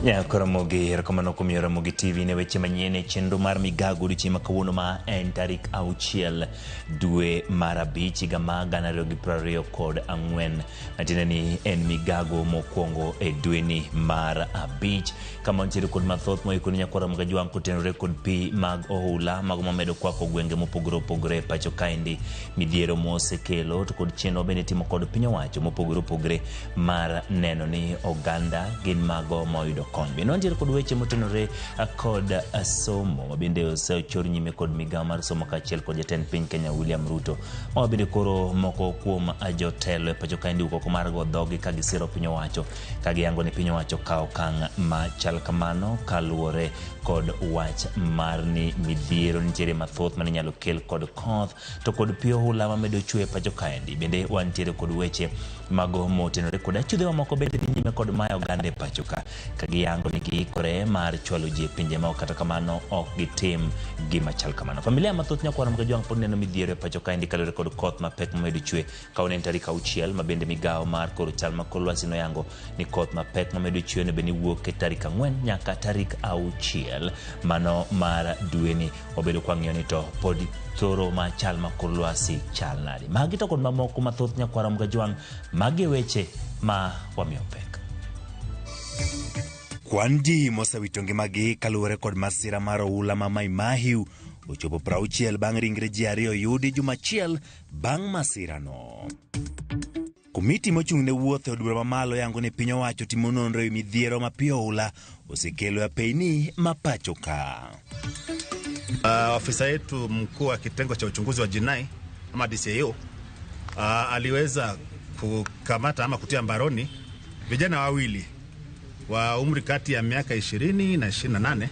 Nyakoromogi, erokamano kuom yiero Ramogi TV ne weche manyien e chenro mar Migago odiochieng' ma kawuono ma en tarik auchiel dwe mar abich higa ma gana ariyo gi piero ariyo kod ang'wen. Matiende ni en migago mokwongo e dweni mar abich kama wantiere kod mathoth moikoni nyakwar Ramogi Ajwang' kotenore kod pi mag ohula mago mamedo kwako gwenge mopogore opogore e pacho kaendi midhiero mosekelo to kod chenro bende itimo kod piny owacho mopogore opogore mar neno ni oganda gin mago moyudo kony. Bende wantiere kod weche motenore kod somo ma bende osechor nyime kod migawo mar somo kaachiel kod jatend piny Kenya William Ruto. Ma bende koro moko kuom jotelo e pacho kaendi wuok oko mar go dhogi ka gisiro piny owacho ka giyango ni piny owacho kawo okang' machal kamano kaluwore kod wach mar ni midhiero nitiere mathoth mane inyalo kel kod koth to kod pi ohula mamedo chwe e pacho kaendi. Bende wantiere kod weche mago motenore kod achudhe mamoko bende dhi nyime kod mayo oganda e pacho ka ka giyango ni giikore mar chwalo ji e pinje maoko kata kamano ok gitim gima chal kamano. Familia mathoth nyakwar Mgajwang' pod neno midhiero e pacho kaendi kaluwore kod koth mapek mamedo chwe ka en tarik auchiel ma bende migawo mar koro chal ma kor lwasi noyango ni koth mapek mamedo chwe onego bed ni wuok e tarik ang'wen nyaka tarik auchiel mano mar dweni. Wabedo kwang'iyo ni to pod thoro ma chal ma kor lwasi chal nade. Magi to kod mamoko mathoth nyakwara Mgajwang', magi e weche ma wamiyo pek. Kwan ji mosewito ngimagi kaluwore kod masira mar oula ma Mai Mahiu ochopo 60 bang' ringre ji ariyo yudi juma achiel bang' masirano. Komiti mochung' ne wuoth e od bura mamalo yango ni piny owacho timo nonro e midhiero ma pi oula osekelo e apeyni ma pacho ka. Afisa yetu mkuu wa kitengo cha uchunguzi wa jinai ama DCIO aliweza kukamata ama kutia mbaroni vijana wawili wa umri kati ya miaka 20 na 28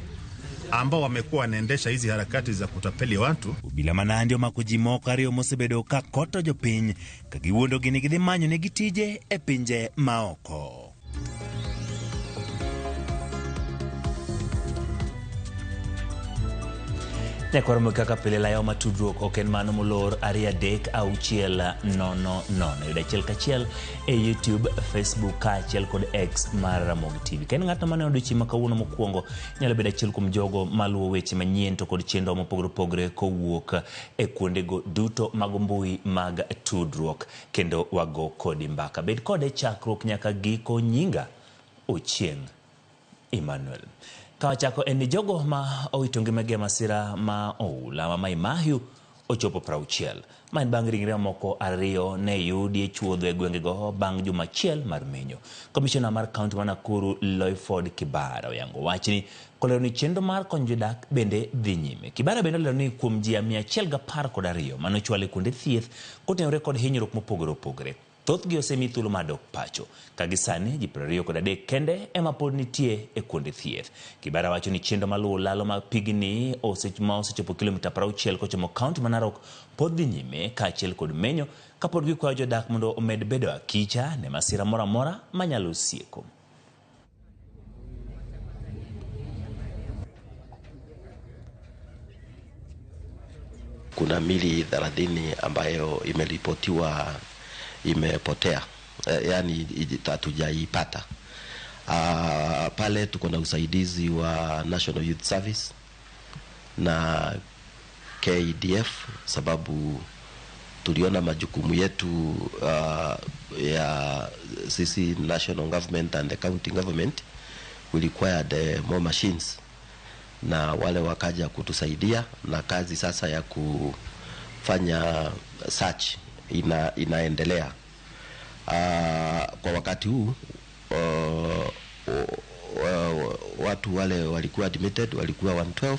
ambao wamekuwa wanaendesha hizi harakati za kutapeli watu. Obila ma Nandi omako ji moko ariyo mosebedo ka koto jopiny ka giwuondogi ni gidhi manyo negi tije e pinje maoko. Nyakwar Ramogi kaka pile layo ma tudruok ok en mano molor ariyo adek auchiel nono nono. Yud achiel kachiel e YouTube, Facebook kaachiel kod X mar Ramogi TV. Ka in ng'atno mane odiochieng' ma kawuono mokwongo, inyalo bedo achiel kuom jogo maluwo weche manyien to kod chenro mopogore opogore kowuok e kuondego duto mag mbui mag tudruok kendo wago kodi mbaka. Bed kode chakruok nyaka giko. Nyinga Ochieng' Emmanuel. Ka wachako en ni jogo ma owito ngimagi e masira ma oula ma Mai Mahiu ochopo 60. Ma en bang' ringre mamoko ariyo ne yudi e chuodho e gwengego bang' juma achiel mar menyo. Komishona mar kaunti ma Nakuru Loyford Kibara oyango wachni kolero ni chenro mar konyo jodak bende dhi nyime. Kibara bende olero ni kuom ji 112 mane ochwal e kuonde thieth kotenore kod hinyruok mopogore opogore. Thothgi osemi thuolo mar dok pacho, ka gi sani ji 23 kende ema pod nitie e kuonde thieth. Kibara wacho ni chenro maluwo lalo mag pigni ma osechopo kilomita 60 kochomo kaunti ma Narok pod dhi nyime kaachiel kod menyo kapod gikwayo jodak mondo omed bedo akicha ne masira moro amora manyalo sieko. Kuna mili 30 ambayo imeripotiwa imepotea, yaani hatujaipata. Pale tuko na usaidizi wa National Youth Service na KDF sababu tuliona majukumu yetu ya sisi national government and the county government we required more machines na wale wakaja kutusaidia na kazi sasa ya kufanya search inaendelea. Kwa wakati huu watu wale walikuwa admitted walikuwa 112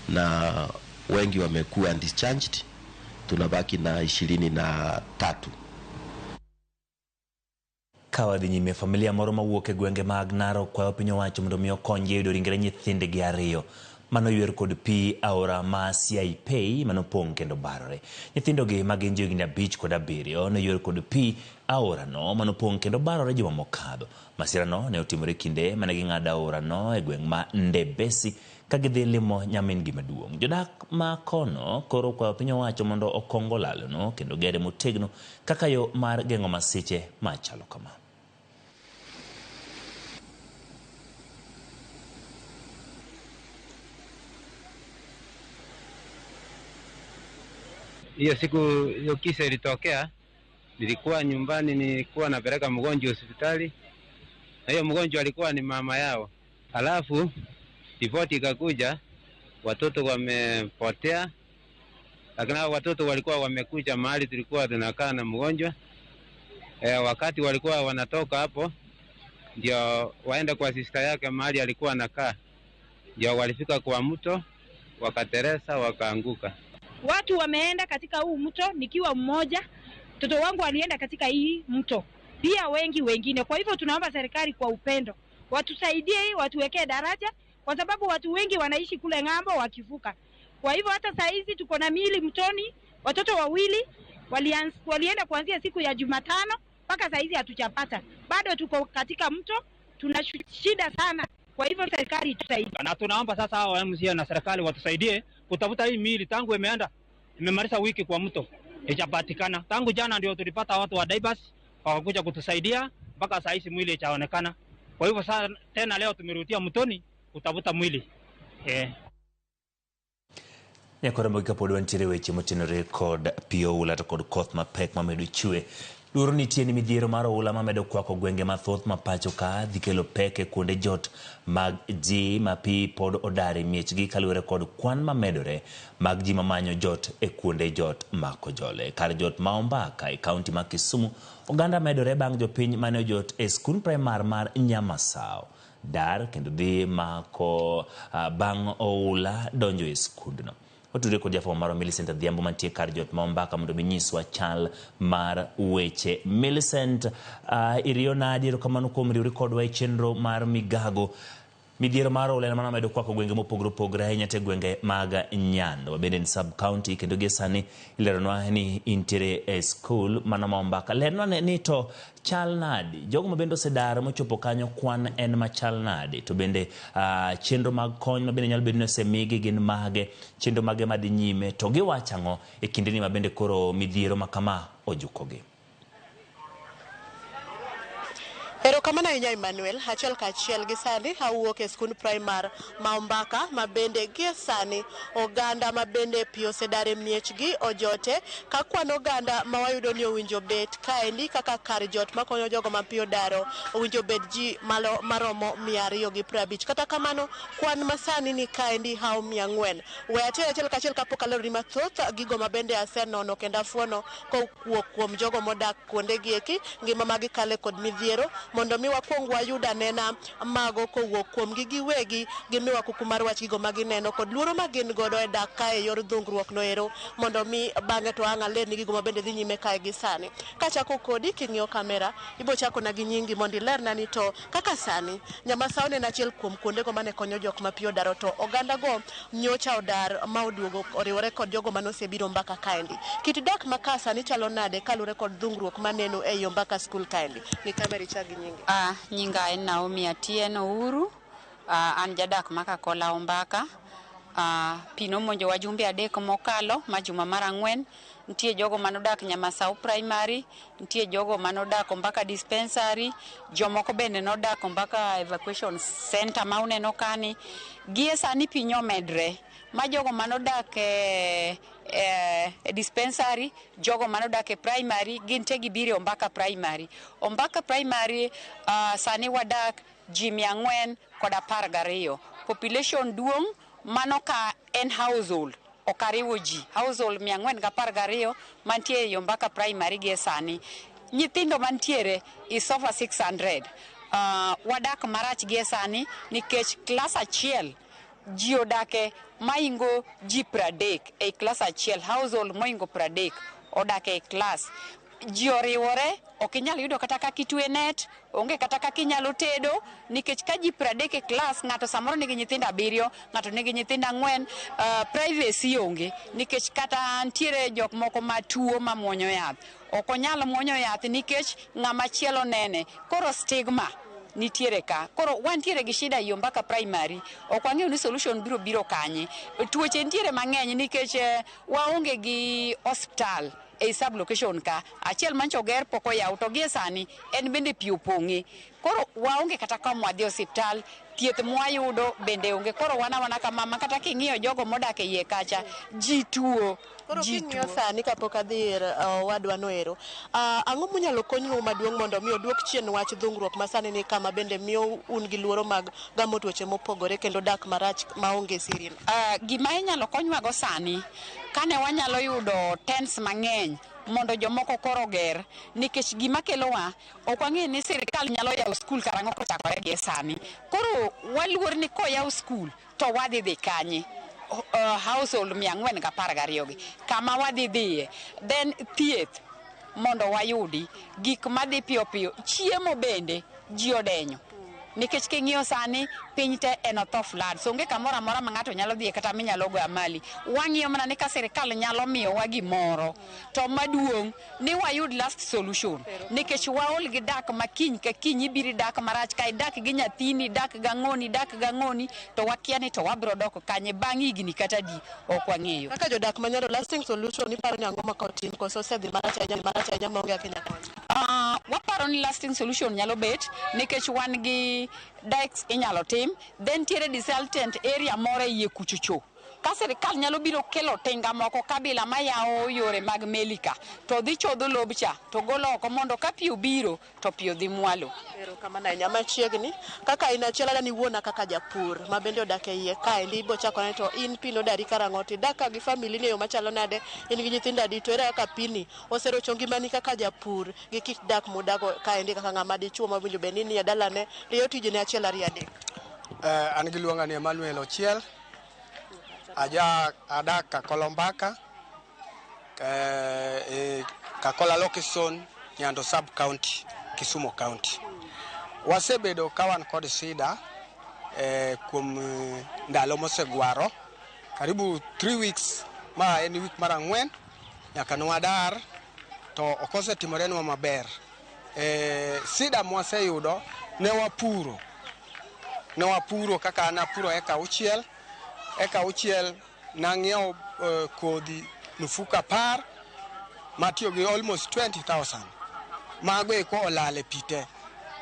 na wengi wamekuwa discharged, tunabaki na 23. Ka wadhi nyime, familia moro mawuok e gwenge mag Narok kwayo piny owacho mondo mi okonygi e yudo ringre nyithindgi ariyo manoywer kod pi aora ma Siaipei manopong' kendo barore. Nyithindogi ma gin johigni 5 kod 7 noywer kod pi aorano manopong' kendo barore juma mokadho. Masirano ne otimore kinde mane ging'ado aorano e gweng' ma Ndebesi ka gidhi limo nyamin-gi maduong'. Jodak ma kono koro kwayo piny owacho mondo okong olalono kendo gere motegno kaka yo mar geng'o masiche machalo kama. Hiyo siku hiyo kisa ilitokea, nilikuwa nyumbani, nilikuwa napeleka mgonjwa hospitali, na hiyo mgonjwa alikuwa ni mama yao. Halafu ripoti ikakuja, watoto wamepotea, lakini hao watoto walikuwa wamekuja mahali tulikuwa tunakaa na mgonjwa. Wakati walikuwa wanatoka hapo ndio waenda kwa sister yake mahali alikuwa anakaa, ndio walifika kwa mto wakateresa wakaanguka. Watu wameenda katika huu mto, nikiwa mmoja, mtoto wangu alienda katika hii mto, pia wengi wengine. Kwa hivyo tunaomba serikali kwa upendo watusaidie, watuwekee daraja, kwa sababu watu wengi wanaishi kule ng'ambo wakivuka. Kwa hivyo hata saa hizi tuko na miili mtoni, watoto wawili walienda kuanzia siku ya Jumatano mpaka saa hizi hatujapata, bado tuko katika mto, tuna shida sana. Kwa hivyo serikali itusaidie. Na tunaomba sasa hao MCA na serikali watusaidie kutafuta hii miili, tangu imeenda imemaliza wiki kwa mto ichapatikana. Tangu jana ndio tulipata watu wa divers wakakuja kutusaidia, mpaka saa hizi mwili ichaonekana. Kwa hivyo sasa tena leo tumerudia mtoni kutafuta mwili. Nyakora kapod wantiere weche motenore kod pi oula to kod koth mapek mamedo chwe. Luoro nitie ni midhiero mar oula mamedo kwako gwenge mathoth ma pacho ka dhi kelo pek e kuonde jot mag ji ma pi pod odar e miechgi kaluwore kod kwan mamedore mag ji mamanyo jot e kuonde jot ma Kojole. Kar jot ma Ombaka e kaunti ma Kisumu, oganda medore bang' jopiny mane ojot e skund primar mar Nyamasao dar kendo dhi mako bang' oula donjo e skundno. Otudre kod jafwambo marwa Millicent Adhiambo mantie kar jot ma Ombaka mondo minyiswa chal mar weche. Millicent, iriyo nadi? Erokamano kuom riwri kodwa e chenro mar migago. Midhiero mar oula en mana medo kwako gwenge mopogore opogore ahinya te gwenge mag Nyando bende en sub county, kendo gie sani ileronwa ni intiere e skul mana ma Ombaka. Lernwa ni to chal nadi, jogo ma bende osedar mochopo kanyo kwan en machal nadi, to bende chenro mag kony ma bende nyalo bedo ni osemigi gin mage, chenro mage madhi nyime, to giwacho ang'o e kindeni ma bende koro midhiero ma kama ojukogi. Erokamano ahinya Emmanuel. Achiel kachiel gi sani awuok e skund primar ma Ombaka ma bende gie sani oganda ma bende pi osedar e miechgi ojote ka kwan oganda ma wayudo ni owinjo bet kaendi kaka kar jot makonyo jogo ma pi odaro owinjo bed ji malo maromo 250. Kata kamano kwan masani ni kaendi hawo 400. We achiel achiel kachiel kapok aleroni mathoth gigo ma bende asenono kendo afuono kowuok kuom jogo modak kuondegi eki ngima ma gikale kod midhiero, mondo mi wakwong wayud anena mago kowuok kuomgi giwegi, gimiwa kuku mar wach gigo ma gineno kod luoro ma gin godo e dak kae e yor dhungruok no ero, mondo mi bang'e to ang' alerni gigo ma bende dhi nyime kae gi sani. Kachako kodi king'iyo kamera, ibo chako na gi nyingi mondo ilerna ni to kaka sani Nyamasao ne en achiel kuom kuondego mane konyo jok ma pi odaro, to oganda go nyocha odar ma oduogo oriwore kod jogo mane osebiro Ombaka kaendi. Kit dak ma ka sani chalo nade kaluwore kod dhungruok maneno ei Ombaka school kaendi? Ng'i kamera ichak gi nyingi. Nyinga en Naomi Atieno Uhuru. An jadak ma Kakola Ombaka. Pi nomonjowa jumbe 3 mokalo ma juma mar 4. Nitie jogo manodak Nyamasao Primary, nitie jogo manodak Ombaka Dispensary, jomoko bende nodak Ombaka Evacuation Center ma uneno kani. Gie sani pi nyomedre ma jogo manodak e dispensary, jogo manodak e primary, gin te gibiro Ombaka Primary. Ombaka Primary sani wadak ji 412. Population duong' mano ka en household, ok ariwo ji. Household 412 mantie e Ombaka Primary gie sani. Nyithindo mantiere is over 600. Wadak marach gie sani nikech klas achiel ji odake maingo ji 30 e klas achiel, household moingo 30 odake e klas. Ji oriwore, ok inyal yudo kata kaka itwe net, onge kata kaka inyalo tedo, nikech ka ji 30 e klas, ng'ato samoro nigi nyithindo 7, ng'ato nigi nyithindo 4, privacy onge, nikech kata ntiere jok moko matuo mamuonyo yath, ok onyal muonyo yath nikech ng'ama chielo nene. Koro stigma nitiere ka. Koro wantiere gi shida e Ombaka Primary, ok wang'eyo ni solution biro biro kanye. Tuoche nitiere mang'eny nikech waonge gi osiptal e sub location ka. Achiel mancho oger pok oyaw, to gie sani en bende pi opong'e. Koro waonge kata kama wadhi osiptal, thieth mwayudo bende onge. Koro wan awana kama, ma kata king'iyo jogo modak e iye kacha, ji tuo. Koro Ji king'iyo tuo. sani kapok adhi ir owadwa no ero, ang'o munyalo konyru maduong' mondo mi oduok chien wach dhungruok ma sani ni kama bende miyo un gi luoro mag gamo tuoche mopogore kendo dak marach maonge siri no? Gima inyalo konywago sani, kane wanyalo yudo tents mang'eny mondo jomoko koro oger, nikech gima kelowa ok wang'e ni sirikal nyalo yawo skul karang'o kochakore gi sani. Koro waluor ni koyaw skul to wadhi dhi kanye? Household 412 gi kama wadhi dhiye. Then thieth mondo wayudi gik madhi piyo piyo, chiemo bende ji odenyo. Nikech king'iyo sani piny te en otho flood, so onge kamoro amora ma ng'ato nyalo dhiye kata minyalo go amali. Wang'iyo mana ni ka sirikal nyalo miyowa gimoro to maduong' ni wayud last solution, nikech waol gi dak ma kiny ka kiny ibiro dak marach ka idak gi nyathini, dak gang'oni, dak gang'oni, to wakia ni to wabiro dok kanye bang' higni kata adi, ok wang'eyo. Kaka jodak ma Nyando, lasting solution iparo ni ang'o ma kotim koso osedhi marach ahinya marach ahinya maonge kaka inyalo kony? Waparo ni lasting solution nyalo bet nikech wan gi dikes inyalo tim, then nitiere desiltant area moro e iye kuchocho. Ka sirikal nyalo biro kelo tinga moko kabila mayawo yore mag meli ka, to dhi chodho lob cha to golo oko mondo ka pi obiro to pi odhi mwalo. Erokamano ahinya. Machiegni, kaka in achiel adani wuona kaka japur ma bende odak e iye kaendi, ibo chako to in pi nodari karang'o, to idak ka gi family ni e yo machalo nade, in gi nyithindo adi, to ere kaka pini oserocho ngimani kaka japur gi kit dak mudago kaendi kaka ng'ama dichuo mowinjo bed ni nie dalane riyo tijene achiel ariyo adek. An giluonga ni Emmanuel Ochiel. Aja adak Kakola Ombaka, Kakola Lokison, Nyando Sub County, Kisumu County. Wasebedo ka wan kod shida kuom ndalo mosegwaro karibu 3 weeks, ma en week mar ang'wen nyaka nwadar to ok osetimorenwa maber. Shida mwaseyudo ne wapuro, ne wapuro kaka an apuro eka 6, eka 6 nang'iewo kodhi mfuko 10 matiyo gi almost 20,000 mago eko olal e pi te.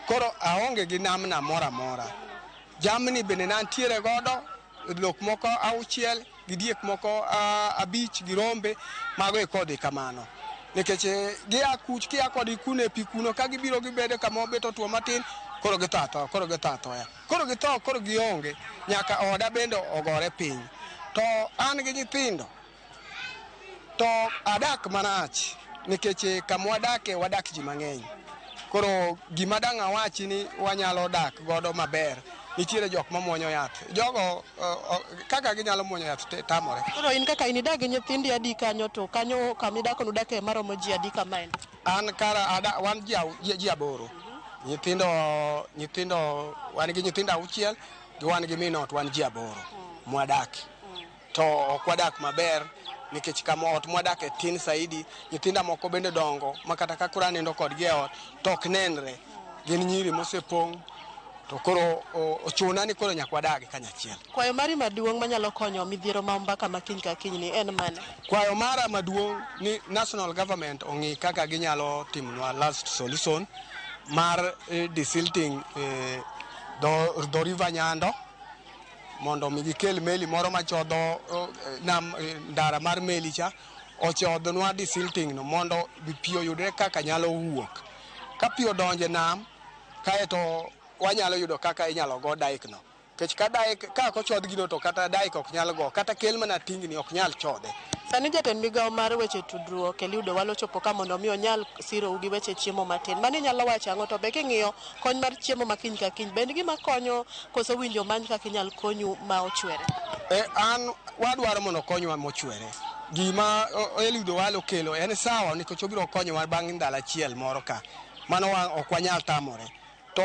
Koro aonge gi namna moro amora. Jamni bende nantiere godo dhok moko 6 gi diek moko 5 gi rombe, mago eko odhi kamano. Nikech gia kuch kia kodgi kuno e pi kuno ka gibiro gibedo kama obet otuo matin, koro githo athoya, koro githo athoya. Koro githo, koro gionge, nyaka oda bende ogore piny. To an gi nyithindo, to adak marach nikech kama wadake wadak ji mang'eny. Koro gima dang' awachi ni wanyalo dak godo maber, nitiere jok mamuonyo yath. Jogo kaka ginyalo muonyo yath tamore. Koro in kaka in idak gi nyithindi adi kanyo, to kanyo kama idako nudake maromo ji adi kamaendi? An kara ada, wan ji 8. Nyithindo, wan gi nyithindo 6, gi wan gi min ot, wan ji 8 mwadake. To ok wadak maber nikech kama ot mwadake tin saidi, nyithinda moko bende dongo ma kata ka koro anindo kodgi e ot to ok nenre. Gin nyiri mosepong', to koro ochuna ni koro nyaka wadagi kanyachiel. Kwayo mari maduong' manyalo konyo midhiero ma Ombaka ma kiny ka kiny ni en mane? Kwayo mara maduong' ni national government ong'i kaka ginyalo timonwa last solution mar desilting dho River Nyando, mondo mi gikel meli moro machodho nam, ndara mar meli cha ochodhnwa desilting no mondo pi oyudre kaka nyalo wuok. Ka pi odonje nam, kaeto wanyalo yudo kaka inyalo go dike no. Nikech ka dike, ka ok ochodh gino to kata dike ok nyal go, kata kel mana tingni ok nyal chodhe. Sani jatend migawo mar weche tudruok Eliud Owalo ochopo ka mondo mi onyal sirou gi weche chiemo matin. Mano inyalo wacho ang'o? To be king'iyo kony mar chiemo ma kiny ka kiny, be en gima konyo koso winjo many kaka inyal konyu ma ochwere? An wadwaro mondo okonywa mochwere. Gima Eliud Owalo okelo en sawa nikech obiro konyowa bang' ndalo achiel moro ka. Mano ok wanyal tamore. To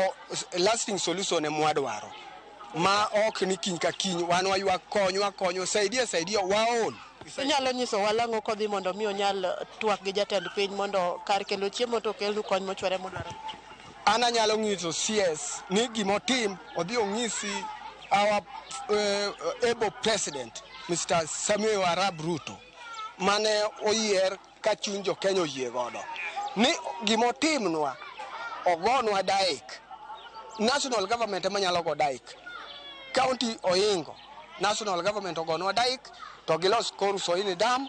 lasting solution ema wadwaro. Ma ok ni kiny ka kiny wan waywak konywa, konywa, saidia, saidia, waol. Inyalo nyiso walang'o kodhi mondo mi onyal twak gi jatend piny mondo kar kelo chiemo to okelnu kony mochwere modwaro? An anyalo nyiso CS ni gimotim odhi onyisi our able president Mr. Samuel Arap Ruto mane oyier ka chuny jo Kenya oyie godo ni gimotimnwa ogonwa dike. National government ema nyalo go dike. County oingo, national government ogonwa dike to gilos Koru Soini Dam.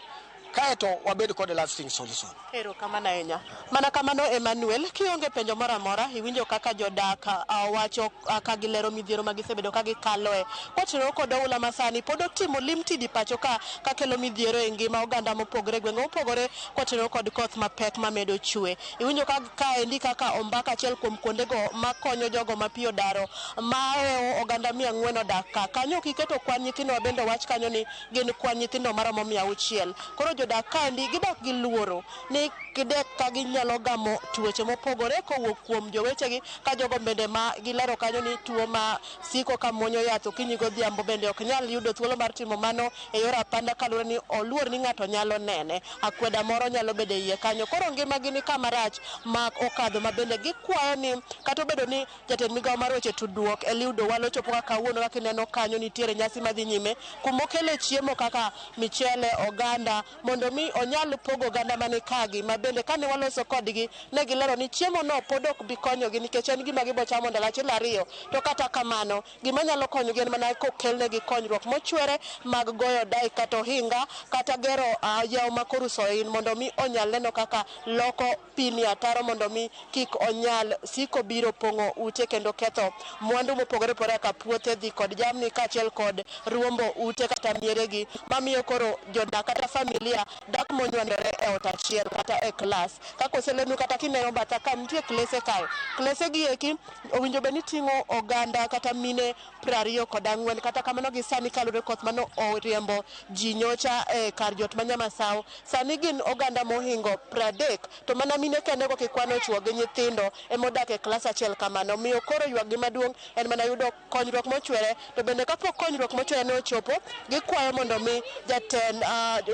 Kaeto wabed kod lasting solution. Erokamano ahinya. Mana kamano Emmanuel, kionge penjo moro amora, iwinjo kaka jodak wacho ka gilero midhiero ma gisebedo ka gikaloe. Kotenore kod oula masani pod otimo limtidi pacho ka kakelo midhiero e ngima oganda mopogore gwenge mopogore kotenore kod koth mapek mamedo chwe. Iwinjo ka kaendi kaka Ombaka achiel kuom kuondego makonyo jogo ma pi odaro mahewo oganda 400 odak ka. Kanyo ok iketo kwan nyithindo bende wach kanyo ni gin kwan nyithindo maromo 600. Koro jodak kaendi gidak gi luoro ni gidek ka ginyalo gamo tuoche mopogore kowuok kuom jowetegi ka jogo bende ma gilero kanyo ni tuo ma siko ka muonyo yath okinyi godhiambo bende ok nyal yudo thuolo mar timo mano e yor apanda kaluwore ni oluor ni ng'ato nyalo nene. Akweda moro nyalo bedo e iye kanyo. Koro ngimagi ni kama rach ma okadho ma bende gikwayo ni kata obedo ni jatend migawo mar weche tudruok Eliud Owalo chopo kaka kawuono kaka ineno kanyo nitiere nyasi madhi nyime kumokele chiemo kaka michele, oganda mondo mi onyal pogo oganda mani kagi ma bende kane waloso kodgi ne gilero ni chiemo no pod ok bi konyogi nikech en gima gibo chamo ndalo achiel ariyo. To kata kamano gima nyalo konyogi en mana kokelnegi konyruok mochwere mag goyo dai kata ohinga kata gero yawo ma koro usoin mondo mi onyal neno kaka loko pi ni ataro mondo mi kik onyal siko biro pong'o ute kendo ketho mwandu mopogore opogore kaka puothe, dhi kod jamni kaachiel kod ruombo ute kata mieregi mamiyo koro jodak kata familia dak monywandore e ot achiel kata e klas. Kaka oselenu kata kineno batha ka nitie klese kae. Klese gi eki owinjo bed ni ting'o oganda kata mine 24 kata kamano gi sani kaluwore koth mano oriembo ji nyocha e kar jot ma Nyamasao. Sani gin oganda mohingo 30 to mana mine kende go kikwano chuo gi nyithindo emodak e klas achiel kamano. Omiyo koro ywak gi maduong' en mana yudo konyruok mochwere to bende kapok konyruok mochwere ne ochopo gikwayo mondo mi jatend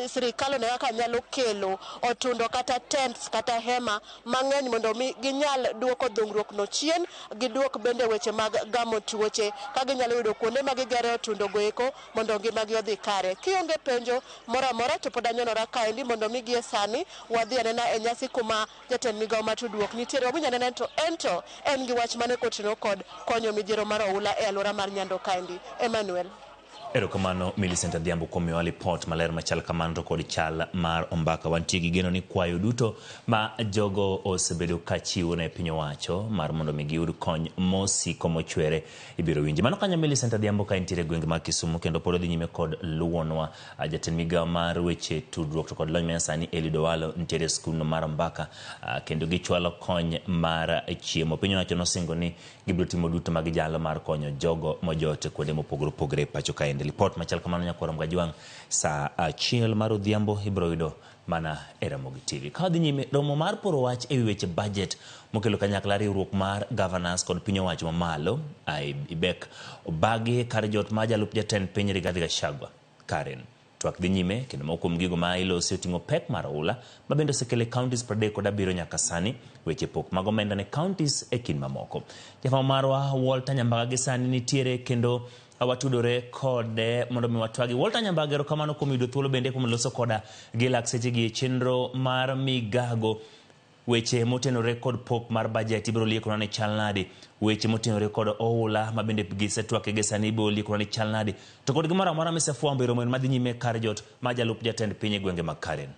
sirikal one kaka nyalo kelo otundo kata tents kata hema mang'eny mondo mi ginyal duoko dhungruok no chien, giduok bende weche mag gamo tuoche ka ginyalo yudo kuonde ma gigere otundo go eko mondo ngimagi odhi kare. Kionge penjo moro amora to pod anyonora kaendi mondo mi gie sani wadhi anena e nyasi kuma jatend migawo mar tudruok nitiere. Wawinj anena to ento en gi wach mane kotenore kod konyo midhiero mar oula e alwora mar Nyando kaendi. Emmanuel. Erokamano Millicent Adhiambo kuom miyowa lipot maler machal kamano to kod chal mar Ombaka. Wantie gi geno ni kwayo duto ma jogo osebedo ka chiwo ne piny owacho mar mondo mi giyud kony mosiko mochwere ibiro winji. Mano kanyo Millicent Adhiambo ka entiere e gwenge mag Kisumu kendo pod odhi nyime kod luwonwa. Jatend migawo mar weche tudruok to kod lony manyasani Eliud Owalo nitiere e skundno mar Ombaka kendo gichwalo kony mar chiemo. Piny owacho nosingo ni gibiro timo duto ma ginyalo mar konyo jogo mojot e kuonde mopogore opogore e pacho kaendi. Lipot machal kamano nyakwar Mgajwang' saa 1 mar odhiambo ibiro yudo mana e Ramogi TV. Ka wadhi nyime, romo mar poro wach ewi weche budget mokelo kanyakla riwruok mar governors kod piny owacho mamalo IBEC obagi kar jot ma jalup jatend piny Rigathi Gachagua. Karen twak dhi nyime kendo moko kuom gigo ma ilosi oting'o pek mar oula ma bende osekelo e counties 37 nyaka sani, weche pok mag omenda ne counties e kind mamoko. Jafwambo marwa Walter Nyambaga gi sani nitiere kendo watudore kode mondo mi watwagi. Walter Nyambaga, erokamano kuom yudo thuolo bende kuom loso koda gi lak sechegi e chenro mar migago. Weche motenore kod pok mar budget ibiro liekona ni chal nadi, weche motenore kod oula ma bende gisetwake gi sani ibiro liekona ni chal nadi, to kod gimoro amora misefwambo e romo madhi nyime kar jot ma jalup jatend piny e gwenge mag Karen.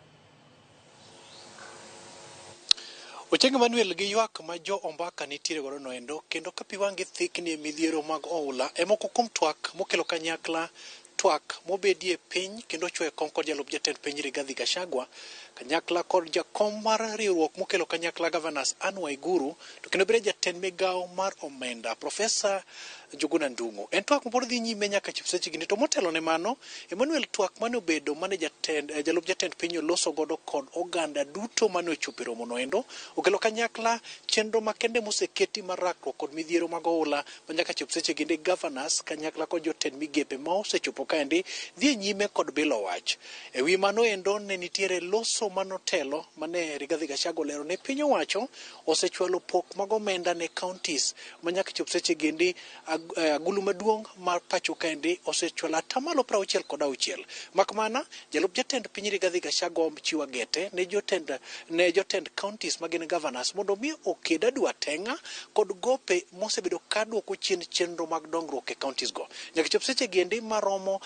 Ochieng Emmanuel gi ywak ma jo Ombaka nitiere godo noendo kendo ka pi wang'gi thikni e midhiero mag oula e moko kuom twak mokelo kanyakla twak mobedie piny kendo ochwoyo kom kod jalup jatend piny Rigathi Gachagua kanyakla kod jakom mar riwruok mokelo kanyakla Governors Anne Waiguru to kendo bende jatend migawo mar omenda Profesa Njuguna Ndung'u. En twak mapod dhi nyime nyaka chop seche gini to motelo ne mano Emmanuel twak mane obedo mane jatend jalup jatend piny oloso godo kod oganda duto mane ochopo e romo noendo okelo kanyakla chenro makende moseketi mar rakruok kod midhiero mag oula ma nyaka chop seche gini governors kanyakla kod jotend migepe ma osechopo kaendi dhi e nyime kod bilo wach. E wi mano endo ne nitiere loso manotelo mane Rigathi Gachagua olero ni piny owacho osechwalo pok mag omenda ne counties ma nyaka chop seche gendi agulu maduong' mar pacho kaendi osechwalo atamalo 66. Makmana jalup jatend piny Rigathi Gachagua chiwo agete ne jotend counties magin governors mondo mi oked adwa teng'a kod gope mosebedo ka duoko chien chenro mag dongruok e counties go. Nyaka chop seche gendi maromo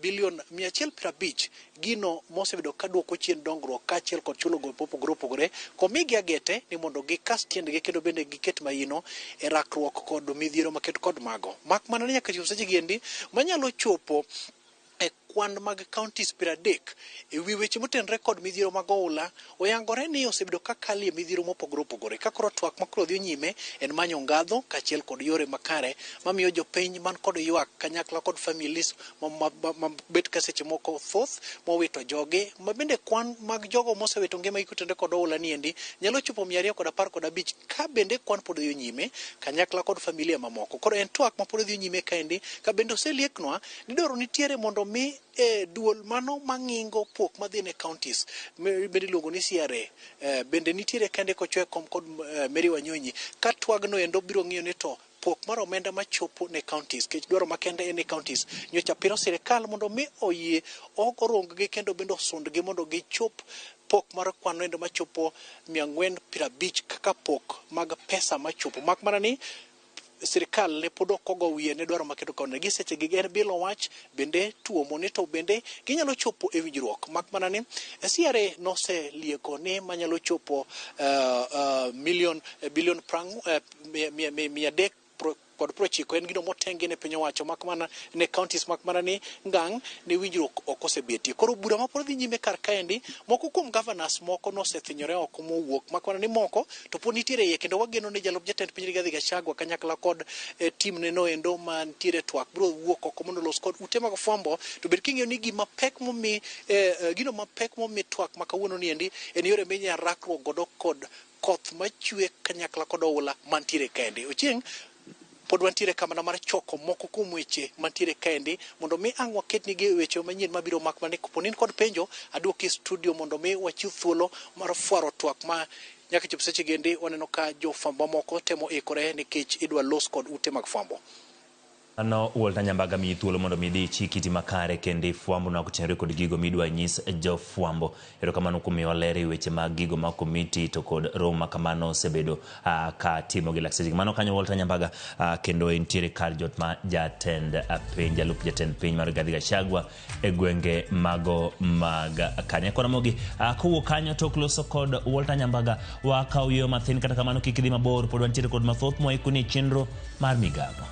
bilion 150 gino mosebedo ka duoko chien dongruok kaachiel kod chulo gope mopogore opogore komigi agete ni mondo gikas tiendgi kendo bende giket maino e rakruok kod midhiero maket kod mago. Mak mana ni nyaka chop seche gendi manyalo chopo e kwan mag counties 30 e wi weche motenore kod midhiero mag oula oyangore ni osebedo ka kalie midhiero mopogore opogore. Ka koro twak makoro dhi nyime en manyo ngadho kaachiel kod yore makare mamiyo jopiny man kod ywak kanyakla kod families ma bet ka seche moko thoth mowito jogi ma bende kwan mag jogo mosewito ngimagi kotenore kod oula niendi nyalo chopo 215 ka bende kwan pod dhi nyime kanyakla kod familia mamoko. Koro en twak ma pod dhi nyime kaendi ka bende oselieknwa ni dwaro nitiere mondo mi duol mano mang'ingo pok madhi ne counties bende iluongo ni CRA bende nitiere kende kochwe kom kod Mary Wanyonyi ka twagno endo biro ng'iyo ni to pok mar omenda machopo ne counties kech dwaro makende en ne counties nyocha piro sirikal mondo mi oyie orong gi kendo bende osundgi mondo gichop pok mar kwan endo machopo 450 kaka pok mag pesa machopo. Mak mana ni sirikal ne pod ok ogo wiye ne dwaro maketo kone gi seche gi en bilo wach bende tuomo ni to bende ginyalo chopo e winjruok. Mak mana ni CRA noselieko ni manyalo chopo bilion 390 en gino motengi ne piny owacho mak mana ne counties mak mana ni ngang' ne winjruok ok osebetie. Koro bura ma pod dhi nyime kar kaendi moko kuom governors moko nosethinyore oko mowuok mak mana ni moko to pod nitiere iye kendo wageno ni jalup jatend piny Rigathi Gachagua kanyakla kod tim ne noendo mantiere twak biro wuok oko mondo olos kod ute mag fwambo to bed king'eyo ni gima pek momi gino mapek momi twak ma kawuono niendi en yore minyalo rakruok godo kod koth machwe kanyakla kod oula mantiere kaendi. Ochieng' pod wantiere kamano mar choko moko kuom weche mantiere kaendi mondo mi ang' waketnigi weche manyien mabiro mak mana kapo ni in kod penjo aduoki e studio mondo mi wachiw thuolo mar fwaro twak ma nyaka chop seche gendi waneno ka jofwambo moko temo ikore nikech idwa los kod ute mag fwambo. Ano Walter Nyambaga miyi thuolo mondo mi idhi ichik iti makare kendo ifwambo na kotenore kod gigo midwa nyis jofwambo. Erokamano kuom miyowa ler e weche mag gigo mag komiti to kod romo ma kamano osebedo ka timo gi lak seche. Mano kanyo Walter Nyambaga kendo entiere kar jot ma jatend piny jalup jatend piny mar Rigathi Gachagua e gwenge mago mag Kanya. Mogi kowuok kanyo tok loso kod Walter Nyambaga wakaw yo mathin kata kamano kik idhi mabor pod wantiere kod mathoth moikoni e chenro mar migago.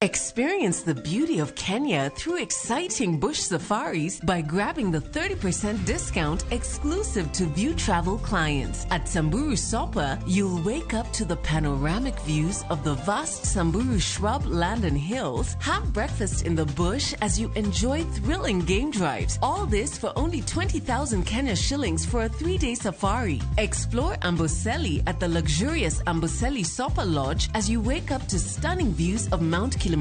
Experience the beauty of Kenya through exciting bush safaris by grabbing the 30% discount exclusive to View Travel clients. At Samburu Sopa, you'll wake up to the panoramic views of the vast Samburu shrub land and hills, have breakfast in the bush as you enjoy thrilling game drives. All this for only 20,000 Kenya shillings for a 3-day safari. Explore Amboseli at the luxurious Amboseli Sopa Lodge as you wake up to stunning views of Mount Kilimanjaro.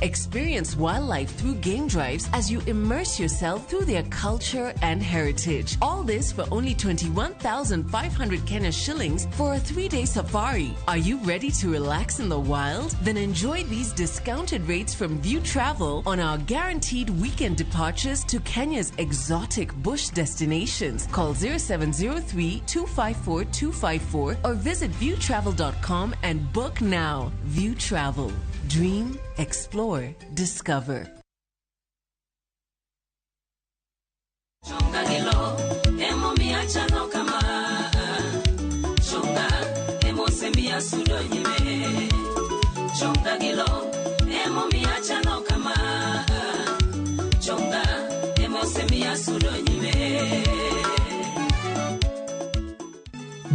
Experience wildlife through game drives as you immerse yourself through their culture and heritage. All this for only 21,500 Kenya shillings for a 3-day safari. Are you ready to relax in the wild? Then enjoy these discounted rates from View Travel on our guaranteed weekend departures to Kenya's exotic bush destinations. Call 0703 254 254 or visit viewtravel.com and book now. View Travel. Dream, explore, discover.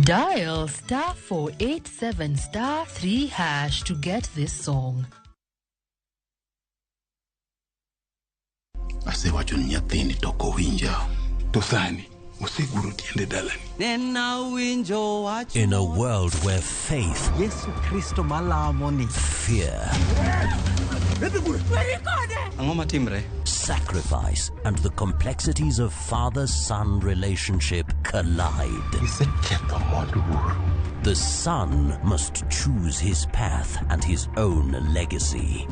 Dial *487*3# to get this song. Asewacho ni nyathini to ok owinja. To sani Oseguro tiende dalani. In a world where faith, Yesu Kristo malamo ni fear, Ang'o matimre? sacrifice, and the complexities of father-son relationship collide. Iseketho mwandu wuoru. The son must choose his path and his own legacy.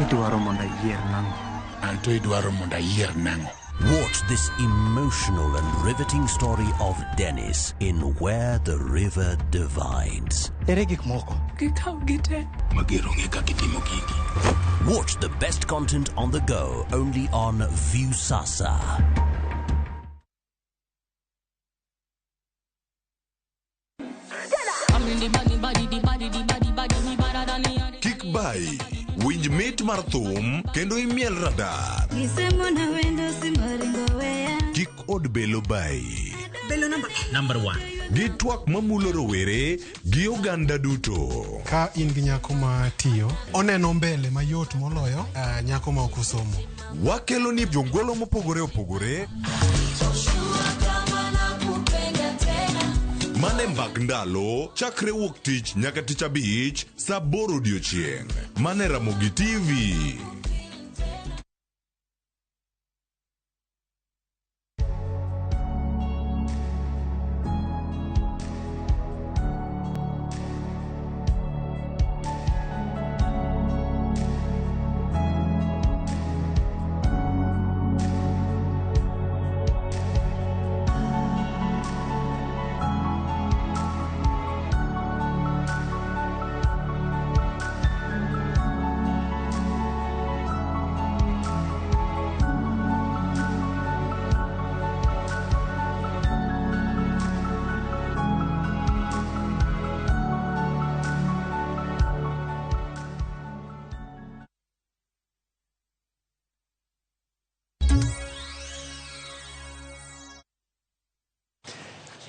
Idwaro mondo ayier nang'o? Anto idwaro mondo ayier nang'o? Watch this emotional and riveting story of Dennis in Where the River Divides. Ere gik moko? Gikaw gite. Mager onge kaka itimo gigi. Watch the best content on the go only on Viusasa. Kik bai, winj mit mar thum kendo imiel radar. Kik od belo bai. Belo number 1. Gi twak mamulo rowere gi oganda duto. Ka in gi nyako ma tiyo, oneno mbele mayot moloyo nyako ma ok osomo. Wakelo ni jongolo mopogore opogore. Mane mbak ndalo, chakre wuok tich nyaka tich abich, saa 8 odiochieng'. Mane Ramogi TV.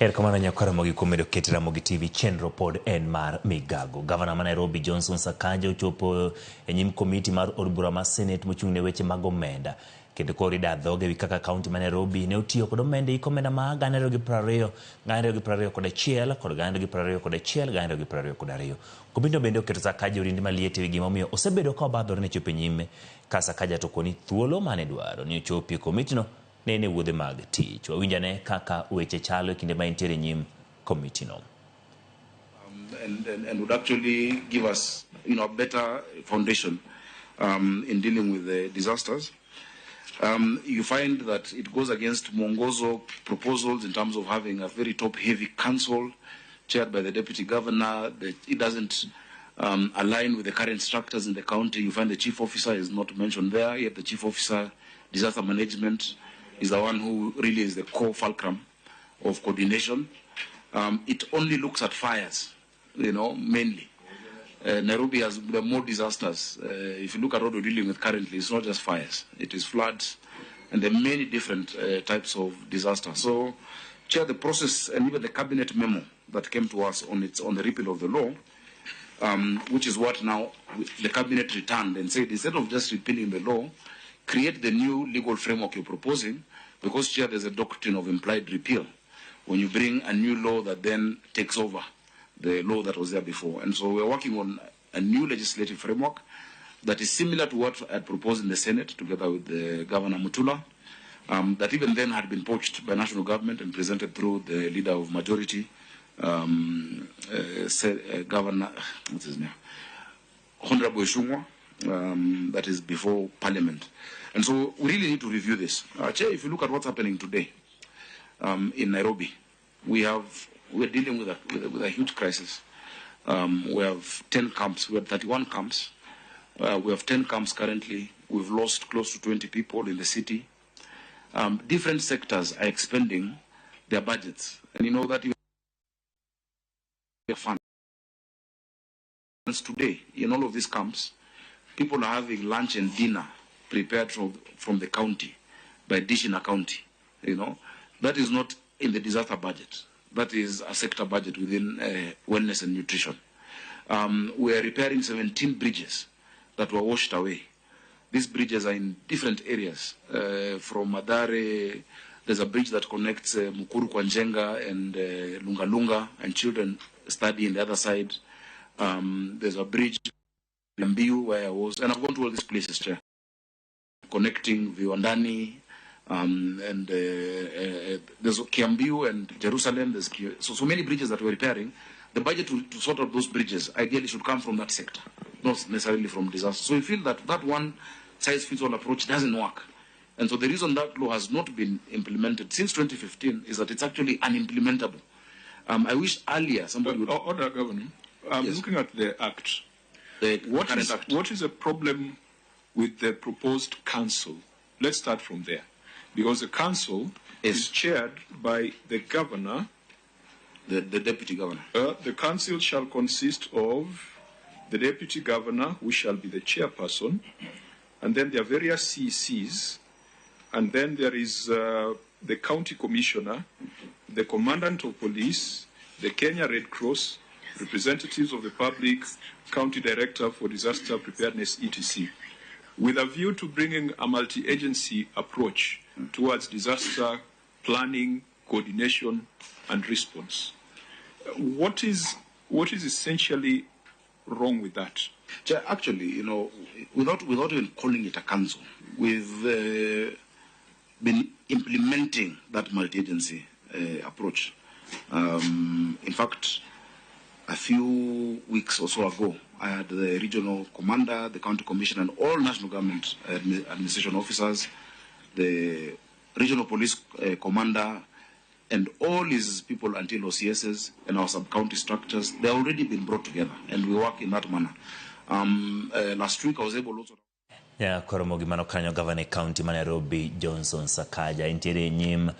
Erokamano nyakwa Ramogi kuom medo ket Ramogi TV chenro pod en mar migago. Gavana ma Nairobi Johnson Sakaja ochopo e nyim komiti mar od bura ma Senate mochung' ne weche mag omenda. Kendo koro ida dhoge wi kaka kaunti ma Nairobi ne otiyo kod omenda e iko omenda ma 2020, 2021 kod 2021, 2022. Komitino bende oketo Sakaja orindi maliet e wi gimomiyo osebedo ka obadhore ne chopo e nyime ka Sakaja to koni thuolo mane dwaro ni ochopi e komitino ne en e wuodhe mag tich. Wawinj ane kaka weche chalo e kinde ma entiere e nyim komitino. And would actually give us, a better foundation in dealing with the disasters. You find that it goes against Mwongozo proposals in terms of having a very top-heavy council chaired by the deputy governor. It doesn't align with the current structures in the county. You find the chief officer is not mentioned there, yet the chief officer, disaster management, is the one who really is the core fulcrum of coordination. It only looks at fires, mainly. Nairobi has more disasters. If you look at what we're dealing with currently, it's not just fires. It is floods, and there are many different types of disasters. So, Chair, the process and even the cabinet memo that came to us on the repeal of the law, which is what now the cabinet returned and said, instead of just repealing the law, create the new legal framework you're proposing, because, Chair, there's a doctrine of implied repeal. When you bring a new law that then takes over the law that was there before. And so we're working on a new legislative framework that is similar to what I had proposed in the Senate together with the Governor Mutula, that even then had been poached by national government and presented through the leader of majority, Governor, what's his name? Honorable Ishungwa, that is before Parliament. And so we really need to review this. Chair, if you look at what's happening today in Nairobi, we're dealing with a huge crisis. We have 10 camps. We had 31 camps. We have 10 camps currently. We've lost close to 20 people in the city. Different sectors are expending their budgets. And you know that even funds today, in all of these camps, people are having lunch and dinner prepared from the county, by Dishina County. You know, that is not in the disaster budget. That is a sector budget within wellness and nutrition. We are repairing 17 bridges that were washed away. These bridges are in different areas, from Mathare, There's a bridge that connects Mukuru kwa Njenga and Lunga Lunga, and children study in the other side. There's a bridge in Mbiu where I was, and I've gone to all these places, Chair, connecting Viwandani, and there's Kiambiu and Jerusalem. There's so many bridges that we're repairing. The budget to sort out those bridges ideally should come from that sector, not necessarily from disaster. So we feel that that one size fits all approach doesn't work. And so the reason that law has not been implemented since 2015 is that it's actually unimplementable. I wish earlier somebody would... Order, Governor. I'm Yes. looking at the act. The current act. What is the problem with the proposed council? Let's start from there. Because the council is chaired by the governor. The deputy governor. The council shall consist of the deputy governor, who shall be the chairperson, and then there are various CECs, and then there is the county commissioner, the commandant of police, the Kenya Red Cross, representatives of the public, county director for disaster preparedness, etc., with a view to bringing a multi-agency approach towards disaster planning, coordination, and response. What is essentially wrong with that? Chair, actually, you know, without even calling it a council, we've been implementing that multi-agency approach. In fact, a few weeks or so ago, I had the regional commander, the county commissioner, and all national government administration officers, the regional police commander, and all his people until OCSs and our sub-county structures, they've already been brought together, and we work in that manner. Last week I was able also... Koromo gimano kanyo Governor County ma Nairobi Johnson Sakaja intiere nyim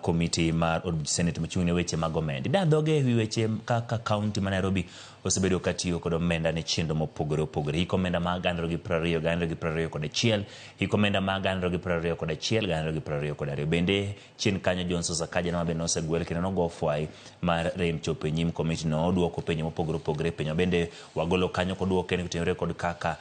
committee mar od Senate mochung' ne weche mag omenda. Da dhoge ewi weche kaka County ma Nairobi osebedo katiyo kod omenda ne chenro mopogore opogore. Hik omenda mag 2020, 2021, hik omenda mag 2021, 2022. Bende chien kanyo Johnson Sakaja no bende osegwel kendo nogo fwai mar rem chopo e nyim committee no oduoko penjo mopogore opogore. Penjo bende wagolo kanyo koduoke ni kotenore kod kaka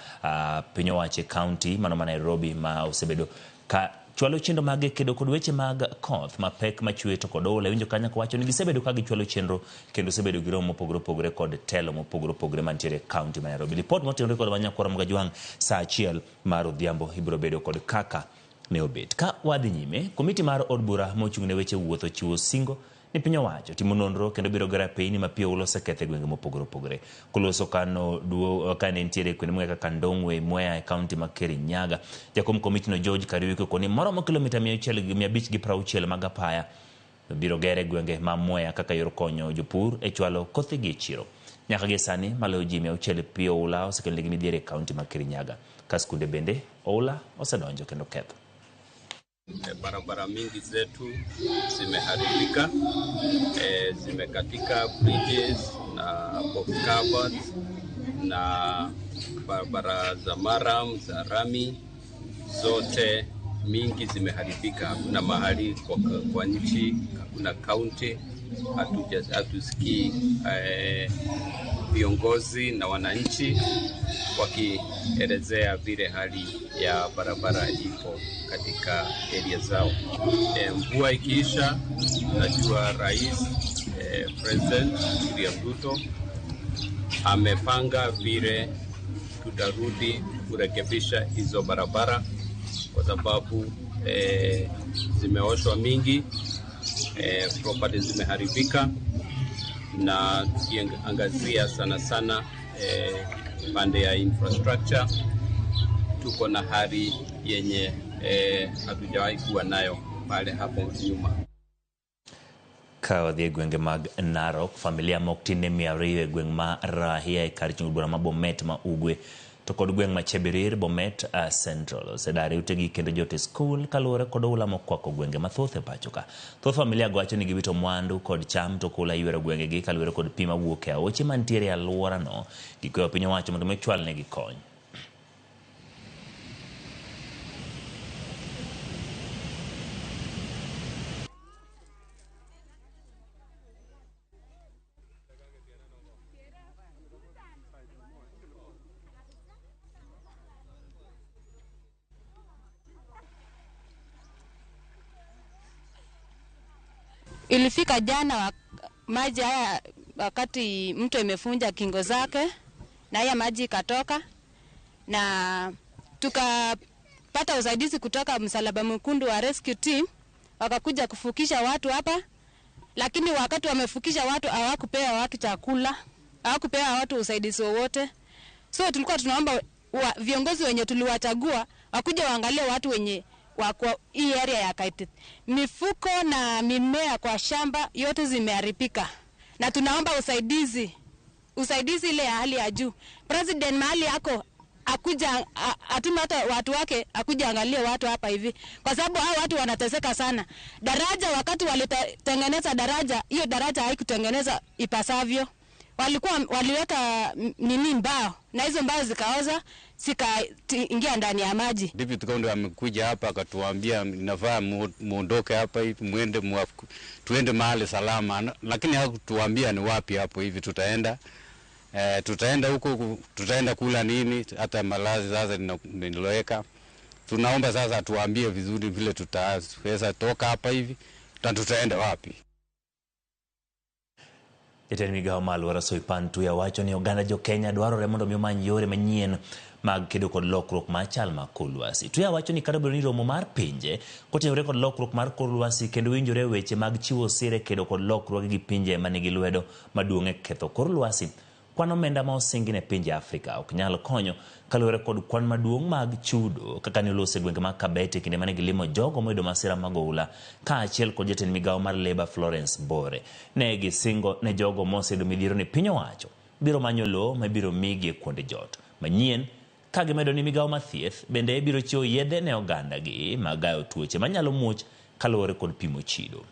piny owacho county mano ma Nairobi ma osebedo ka chwalo chenro mag kedo kod weche mag koth mapek machwe to kod oula. Winjo kanyo kowacho ni gisebedo ka gichwalo chenro kendo osebedo gi romo mopogore opogore kod telo mopogore opogore mantiere e county ma Nairobi. Lipot motenore kod Wanyakwara Mgajwang' saa 1 mar odhiambo ibiro bedo kod kaka ne obet. Ka wadhi nyime, komiti mar od bura mochung' ne weche wuoth ochiwo singo ni piny owacho timo nonro kendo biro gero apeyni ma pi oula oseketho e gwenge mopogore opogore. Koloso kano duo kane nitiere kuonde mang'eny kaka Ndong'we, Mwea e kaunti ma Kirinyaga. Jakom komitino George Kariuki okoni moromo kilomita 560 mag apaya biro gere e gwenge ma Mwea kaka yor konyo jopur e chwalo kothegi e chiro. Nyaka gie sani maloyo ji 600 pi oula osekelonegi midhiero e kaunti ma Kirinyaga. Ka skunde bende oula osedonjo kendo ketho. Barabara mingi zetu zimeharibika, zimekatika bridges na box culverts na barabara za maram za rami zote mingi zimeharibika. Hakuna mahali kwa nchi, hakuna county, hatusikii viongozi na wananchi wakielezea vile hali ya barabara ipo katika area zao. Mvua ikiisha, najua Rais President William Ruto amepanga vile tutarudi kurekebisha hizo barabara kwa sababu zimeoshwa mingi, property zimeharibika, na tukiangazia sana sana pande ya infrastructure tuko na hali yenye hatujawahi kuwa nayo pale hapo nyuma. Ka wadhi e gwenge mag Narok, familia mok tin ne 200 e gweng' ma Rahia e kar chung' bura ma Bomet ma Ugwe to kod gweng' ma Chebirir, Bomet Central osedar e utegi kendo jot e skul kaluwore kod oula mokwako gwenge mathoth e pacho ka. Thoth familia go wacho ni giwito mwandu kod cham to oula ywero gwengegi kaluwore kod pi mawuok e aoche mantiere e alworano. Gikwayo piny owacho mondo mi ochwalnegi kony. Ilifika jana maji haya wakati mto imefunja kingo zake na haya maji ikatoka, na tukapata usaidizi kutoka Msalaba Mwekundu wa rescue team, wakakuja kufukisha watu hapa. Lakini wakati wamefukisha watu hawakupewa watu chakula, hawakupewa watu usaidizi wowote. So tulikuwa tunaomba viongozi wenye tuliwachagua wakuja waangalie watu wenye wako hii area ya Kaitit. Mifuko na mimea kwa shamba yote zimeharibika, na tunaomba usaidizi ile ya hali ya juu. President mahali yako akuja atume hata watu wake akuja angalie watu hapa hivi, kwa sababu hao watu wanateseka sana. Daraja wakati walitengeneza daraja, hiyo daraja haikutengeneza ipasavyo. Waliweka nini mbao, na hizo mbao zikaoza zikaingia ndani ya maji. Deputy County amekuja hapa akatuambia inafaa muondoke hapa hivi muende tuende mahali salama, lakini hakutuambia ni wapi hapo hivi tutaenda. Tutaenda huko, tutaenda kula nini, hata malazi sasa niloweka. Tunaomba sasa tuambie vizuri vile tutaweza toka hapa hivi na tutaenda wapi. Jatend migao ma alwora Soipan Tuya wacho ni oganda jo Kenya dwarore mondo mi omany yore manyien mag kedo kod lokruok mar chal mar kor lwasi. Tuya wacho ni kata obedo ni romo mar pinje kotenore kod lokruok mar kor lwasi kendo winjore weche mag chiwo sire kedo kod lokruoge gi pinje manigi lwedo maduong' e ketho kor lwasi, kwan omenda ma osingi ne pinje Afrika ok nyal konyo kaluwore kod kwan maduong' mag chudo kaka ne olos e gwenge mag Kabete kinde mane gilimo jogo moyudo masira mag oula kaachiel kod jatend migao mar Labour Florence Bore. Ne gisingo ne jogo moseyudo midhiero ni piny owacho biro manyo lowo mabiro migi e kuonde jot manyien, ka gimedo ni migao mar thieth bende biro chiwo yedhe ne oganda gi mag gayo tuoche manyalo muoch kaluwore kod pimo chido.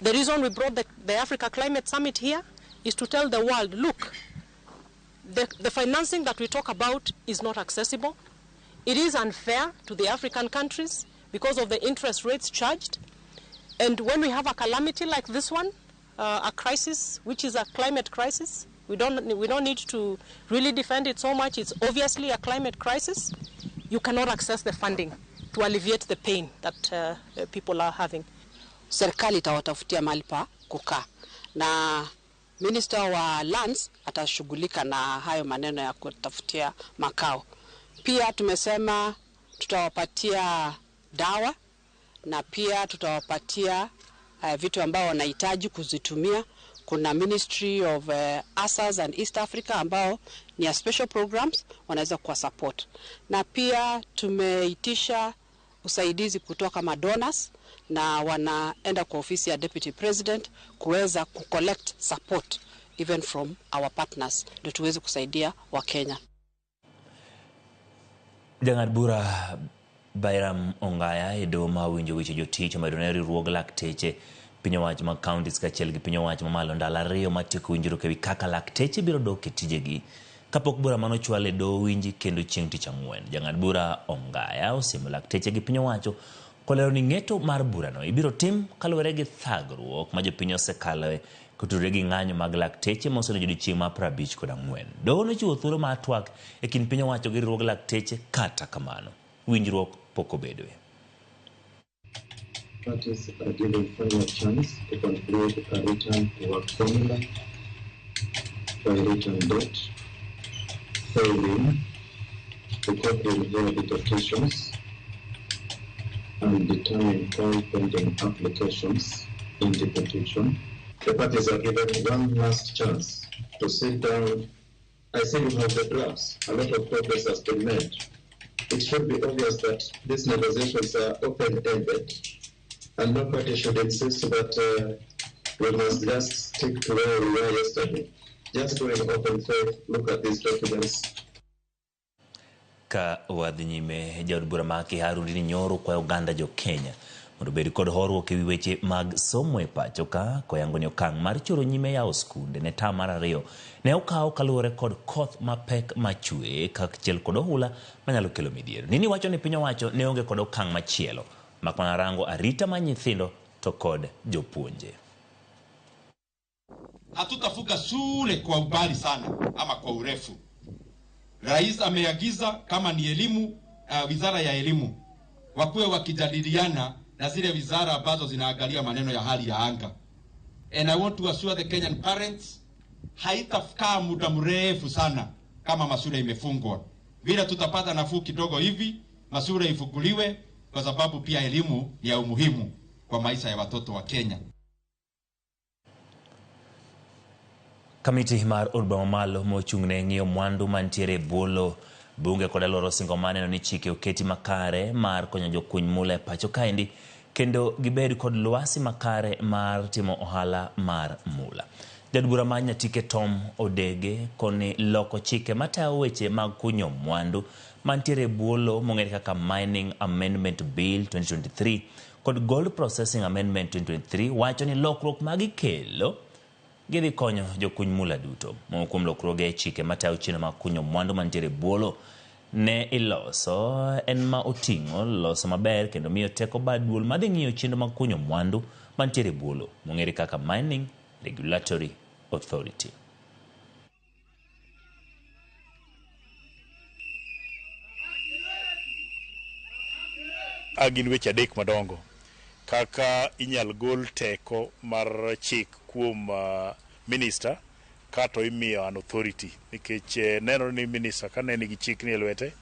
The reason we brought the Africa Climate Summit here is to tell the world, look, the financing that we talk about is not accessible. It is unfair to the African countries because of the interest rates charged. And when we have a calamity like this one, a crisis, which is a climate crisis, we don't need to really defend it so much. It's obviously a climate crisis. You cannot access the funding to alleviate the pain that people are having. Serikali itawatafutia mahali pa kukaa, na Minister wa Lands atashughulika na hayo maneno ya kutafutia makao. Pia tumesema tutawapatia dawa na pia tutawapatia vitu ambao wanahitaji kuzitumia. Kuna Ministry of ASAS and East Africa ambao ni ya special programs wanaweza kuwa support. Na pia tumeitisha usaidizi kutoka madonors na wanaenda kwa ofisi ya Deputy President kuweza kucollect support even from our partners ndio tuweze kusaidia wa Kenya. Jang'ad bura Bayram Ongaya e doho ma winjo weche jotich omedo ne riwruog lakteche piny owacho mag counties kaachiel gi piny owacho mamalo ndalo ariyo matieko winjruok ewi kaka lakteche biro dok e tijegi kapok bura manochwal e doho winji kendo chieng' tich ang'wen. Jang'ad bura Ongaya osiemo lakteche gi piny owacho kolero ni ng'eto mar burano ibiro tim kaluwore gi thagruok ma jopiny osekaloe kotudore gi ng'anyo mag lakteche mosebedo odiechieng' mar 54. Doho nochiwo thuolo mar twak e kind piny owacho gi riwruog lakteche, kata kamano winjruok pok obedoe. Parties are given final chance to conclude a return to work formula by written date. Failing, the court will hear the petitions and determine all pending applications in the petition. The parties are given one last chance to sit down. I see you have the drafts. A lot of progress has been made. It should be obvious that these negotiations are open-ended, and nobody should insist that we must just stick to where we were yesterday. Just go in open faith, look at these documents. Ka wadhi nyime, jaod bura ma Kiharu Ndini Nyoro kwayo oganda jo Kenya mondo obed kod horuok ewi weche mag somo e pacho ka koyango ni okang' mar choro nyime yawo skunde ne tam mar ariyo ne okaw kaluwore kod koth mapek machwe kaachiel kod ohula manyalo kelo midhiero. Nini wacho ni piny owacho ne onge kod okang' machielo mak mana rango arita mar nyithindo to kod jopuonje. Hatutafuka shule kwa umbali sana ama kwa urefu. Rais ameagiza kama ni elimu, wizara ya elimu wakuwe wakijadiliana na zile wizara ambazo zinaangalia maneno ya hali ya anga. And I want to assure the Kenyan parents, haitakaa muda mrefu sana kama mashule imefungwa. Vile tutapata nafuu kidogo hivi, mashule ifunguliwe, kwa sababu pia elimu ni ya umuhimu kwa maisha ya watoto wa Kenya. Kamiti mar od bura mamalo mochung' ne ng'iyo mwandu mantiere e bwo lowo bunge kod alwora osingo maneno ni chike oketi makare mar konyo jokuny mula e pacho kaendi kendo gibed kod lwasi makare mar timo ohala mar mula. Jaod bura ma Nyatike Tom Odege koni loko chike matayo weche mag kunyo mwandu mantiere e bwo lowo mong'ere kaka Mining Amendment Bill 2023 kod Gold Processing Amendment 2023 wacho ni lokruok magikelo gidhi konyo jokuny mula duto. Moko kuom lokruoge e chike matayo chenro mag kunyo mwandu mantiere e bwo lowo ne iloso en ma oting'o loso maber kendo miyo teko bad duol madhi ng'iyo chenro mag kunyo mwandu mantiere e bwo lowo mong'ere kaka Mining Regulatory Authority. Gin weche adek madongo kaka inyal gol teko mar chik kuom minister kato imiyo an authority nikech nenore ni minister kane nigi chik ni e lwete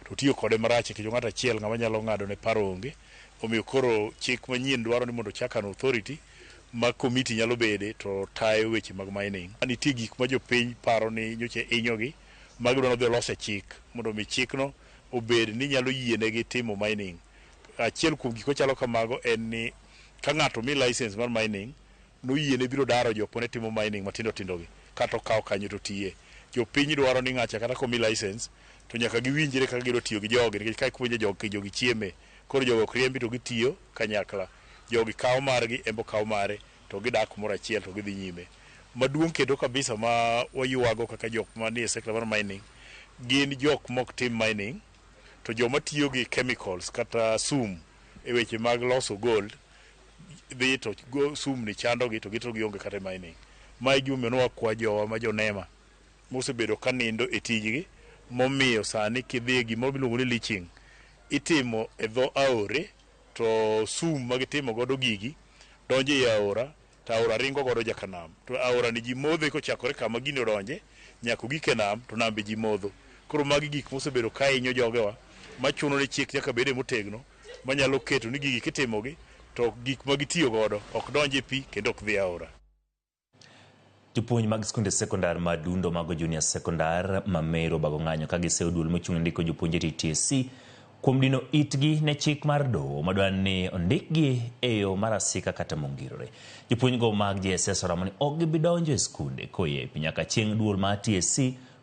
to tiyo kode marach nikech ng'ato achiel ng'ama nyalo ng'ado ne paro onge. Omiyo koro chik manyien dwaro ni mondo ochak an authority ma komiti nyalo bede to tayo weche mag mining. Nitie gik ma jopiny paro ni nyocha hinyogi ma gidwa ni odhi olos e chik mondo mi chikno obed ni nyalo yienegi timo mining. Achiel kuom gik machalo kamago en ni ka ng'ato mi license mar mining noyiene biro daro jok mane timo mining matindo tindo gi kata okawo kanyo to tiye. Jopiny dwaro ni ng'acha kata komi license to nyaka giwinjre kaka gidwa tiyo gi jogi nikech ka ipuonjo jogi jogi chieme koro jogo ok riembi to gitiyo kanyakla. Jogi kawo margi en bo kawo mare to gidak kumoro achiel to gidhi nyime. Maduong' kendo kabisa ma waywago kaka jok manie sector mar mining gin jok mok tim mining to joma tiyo gi chemicals kata sum e weche mag loso gold dhi to sum ni chandogi to gito gionge kata e mining. Ma e gimomiyo ne wakwa jowa ma jonema mosebedo ka nindo e tijgi momiyo sani kidhi e gimoro miluongo ni leaching itimo e dho aore to sum ma gitimo godo gigi donjo ei aora to aora ringo godo nyaka nam. To aora ni ji modhe kochakore kama gini odonje nyaka ogik e nam to nam be ji modho. Koro magi gik mosebedo ka hinyo jogewa machuno ni chik nyaka bede motegno manyalo keto ni gigi kitimogi to gik ma gitiyo godo ok donj e pi kendo ok dhi aora. Jopuonj mag skunde sekondar ma Dundo mago Junior Sekondar ma Meru obago ng'anyo ka giseyo duol mochung' ne ndiko jopuonj e TTSC kuom dino itgi ne chik mar doho madwaro ni ondikgi e yo mar asika kata mongirore. Jopuonjgo mag JSS oramo ni ok gibi donjo e skunde koyepi nyaka chieng' duol mar TSC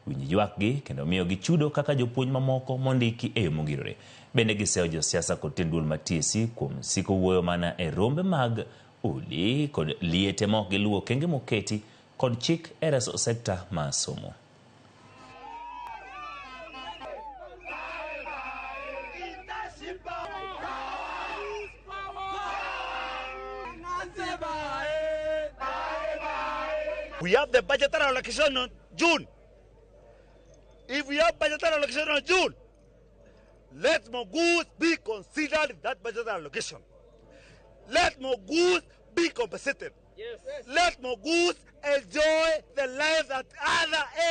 winj ywakgi kendo miyogi chudo kaka jopuonj mamoko mondiki e yo mongirore. Bende giseyo josiasa kod tend duol mar TSC kuom siko wuoyo mana e rombe mag udi kod liete ma ok giluwo okenge moketi kod chik e reso sekta mar somo. We have the budgetary allocation on June. If we have budgetary allocation on June, let Mogus be considered in that budgetary allocation. Let Mogus be compensated. Yes. Let Mogus enjoy the life that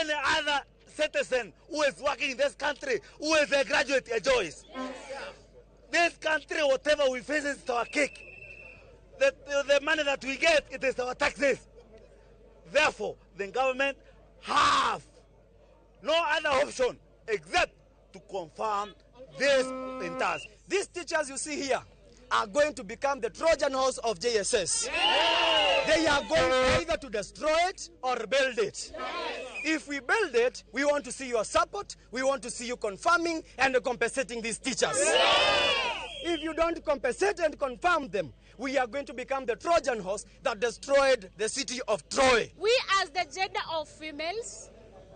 any other citizen who is working in this country, who is a graduate, enjoys. Yes. This country, whatever we face, is our cake. The money that we get, it is our taxes. Therefore, the government have no other option except to confirm this in task. These teachers you see here are going to become the Trojan horse of JSS. Yes. They are going either to destroy it or build it. Yes. If we build it, we want to see your support. We want to see you confirming and compensating these teachers. Yes. If you don't compensate and confirm them, we are going to become the Trojan horse that destroyed the city of Troy. We as the gender of females,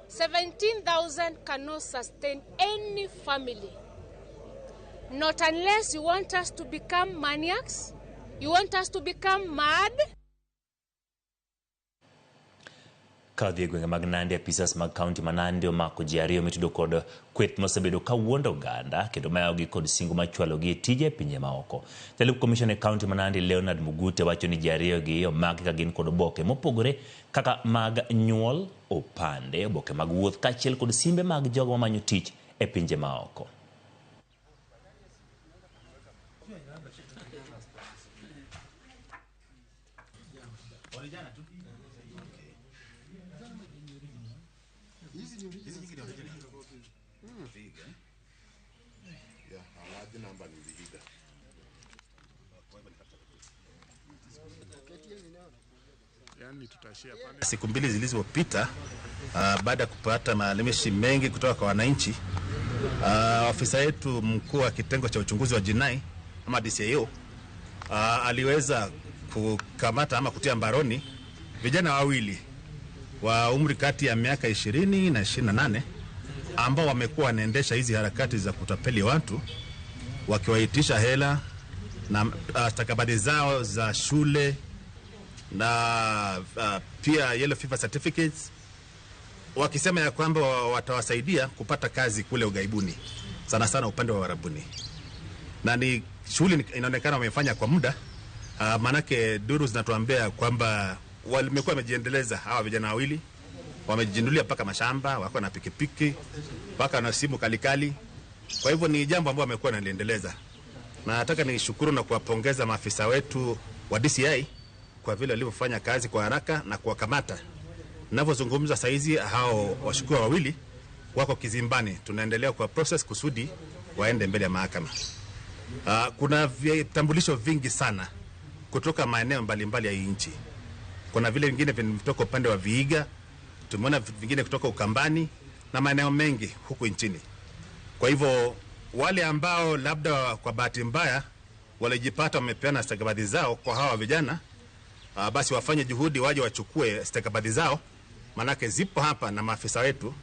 17,000 cannot sustain any family. Not unless you want us to become maniacs, you want us to become mad. Ka odhi e gwenge mag Nandi, apisas mag kaunti ma Nandi omako ji ariyo mitudo kod kweth mosebedo ka wuondo oganda kendo mayogi kod singo mar chwalogi e tije e pinje maoko. Jalup komishona e kaunti ma Nandi Leonard Mugute wacho ni ji ariyogi omaki ka gin kod oboke mopogore kaka mag nyuol, opande, oboke mag wuoth kaachiel kod simbe mag jogo mamanyo tich e pinje maoko. Siku mbili zilizopita, baada ya kupata malalamishi mengi kutoka kwa wananchi, afisa yetu mkuu wa kitengo cha uchunguzi wa jinai ama DCIO aliweza kukamata ama kutia mbaroni vijana wawili wa umri kati ya miaka 20 na 28 ambao wamekuwa wanaendesha hizi harakati za kutapeli watu wakiwaitisha hela na stakabadhi zao za shule na pia yellow fever certificates, wakisema ya kwamba watawasaidia kupata kazi kule ugaibuni, sana sana upande wa Warabuni. Na ni shughuli inaonekana wamefanya kwa muda, manake duru zinatuambia kwamba walimekuwa wamejiendeleza hawa vijana wawili, wamejindulia mpaka mashamba, wako na pikipiki, mpaka na simu kalikali. Kwa hivyo ni jambo ambalo wamekuwa wanaliendeleza. Na nataka nishukuru na kuwapongeza maafisa wetu wa DCI kwa vile walivyofanya kazi kwa haraka na kuwakamata. Ninavyozungumza saizi hao washukiwa wawili wako kizimbani, tunaendelea kwa process kusudi waende mbele ya mahakama. Kuna vitambulisho vingi sana kutoka maeneo mbalimbali ya nchi. Kuna vile vingine vinatoka upande wa Vihiga, tumeona vingine kutoka Ukambani na maeneo mengi huku nchini. Kwa hivyo wale ambao labda kwa bahati mbaya walijipata wamepeana stakabadhi zao kwa hawa vijana, basi wafanye juhudi waje wachukue stakabadhi zao, manake zipo hapa na maafisa wetu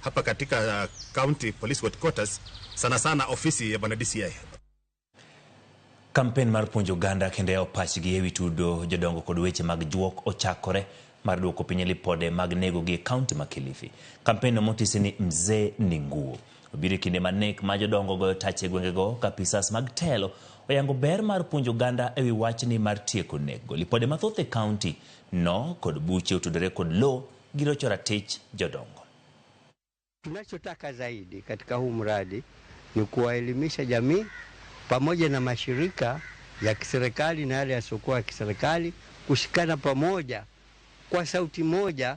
hapa katika County Police Headquarters, sana sana ofisi ya bwana DCI. Kampen mar puonjo oganda kendo yawo pachgi ewi tudo jodongo kod weche mag juok ochakore mar duoko piny lipode mag negogi e kaunti ma Kilifi. Kampen no motisi ni Mzee ni Nguo. Obiro e kinde ma nek ma jodongo goyo tach e gwengego ka apisas mag telo oyango ber mar puonjo oganda ewi wachni mar tieko nekgo. Lipode mathoth e kaunti no kod buche otudore kod lowo gi rocho ratich jodongo. Tunachotaka zaidi katika huu mradi ni kuwaelimisha jamii pamoja na mashirika ya kiserikali na yale yasiyokuwa ya kiserikali kushikana pamoja kwa sauti moja